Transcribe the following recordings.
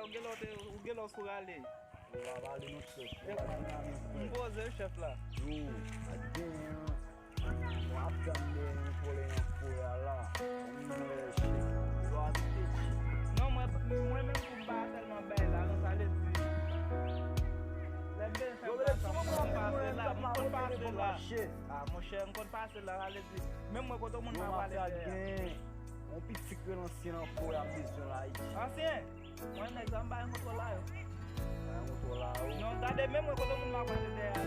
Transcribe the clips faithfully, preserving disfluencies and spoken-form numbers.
Ou gen lè w te, ou gen lè w sou rale. Ou pa pale non, chèf. Ou pa gen anyen, frè. M poze, chèf la. Yo, ak genyen an, mwen ap tann dèyè yon kolè nan fò a la. Mwen, chèf, yo abite di. Non, mwen, mwen menm pou m pa tèlman bay la, non, sa vle di. Lè m bezwen fè bagay sa, m konn pase la, m konn pase la. Ah, monchè, m konn pase la, sa vle di. Menm mwen kote moun pa pale dèyè. Yon pitit ki rele ansyen nan fò a, ap bezwen l Ayiti. Ansyen? Mwen nèg sa m pa gen kontwòl la yo. Pa gen kontwòl la yo. Non, gade menm mwen kote moun m ap pale dèyè a.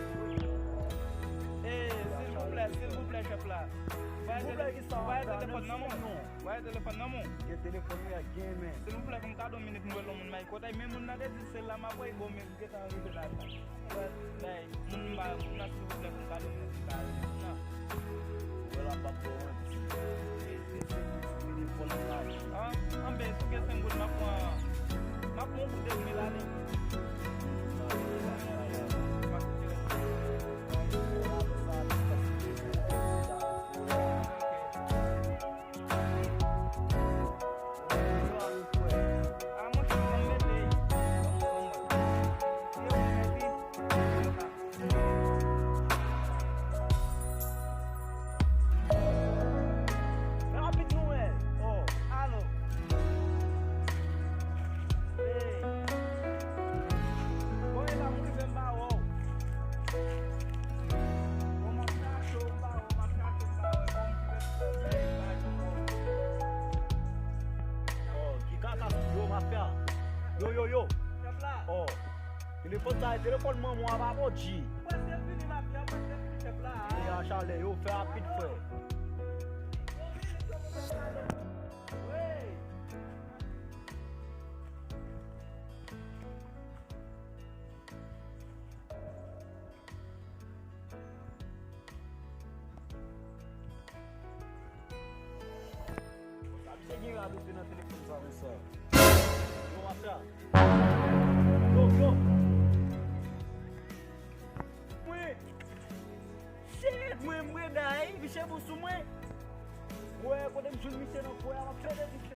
Eh, silvouplè, silvouplè, chèf la. Silvouplè ki sa w ap fè? Voye telefòn nan men w. Voye telefòn nan men w. Gen telefòn wi ak gen men. Silvouplè, fè m kado yon minit m rele yon moun, men kote men moun nan te di se la m ap voye bon men. Gentan rive la. Bay, moun m ba moun nan silvouplè pou m ka donnen ti kare moun nan. Ou wè la m p ap ba w manti. Se, se, se, se telefòn nan la. An, an, ben, si w gen senk goud, m ap pran, m ap pran yon goud edmi la, li. Rapid nou wè. Oh, alo. Hey. Bon, e la m rive m ba wè w. Bon, m ap chache w, m ba wè w, m ap chache w, m ba wè w. Bon, m rive m ba wè w. Oh, ki kaka, yo, mafya. Yo, yo, yo. Chèf la. Oh. Telefòn sa, e telefòn manman w a, pa bondye. M prèske vini, mafya, m prèske vini, chèf la. E a chalè, yo, fè rapid, frè. Wi. Sa misye gen radote nan telefòn sa konsa. Yo, mafya. Yo, yo. Mwen. Shit, mwen, mwen, day, misye bon sou mwen. Mwen, kote m jwenn misye nan kwen an, m ap fè de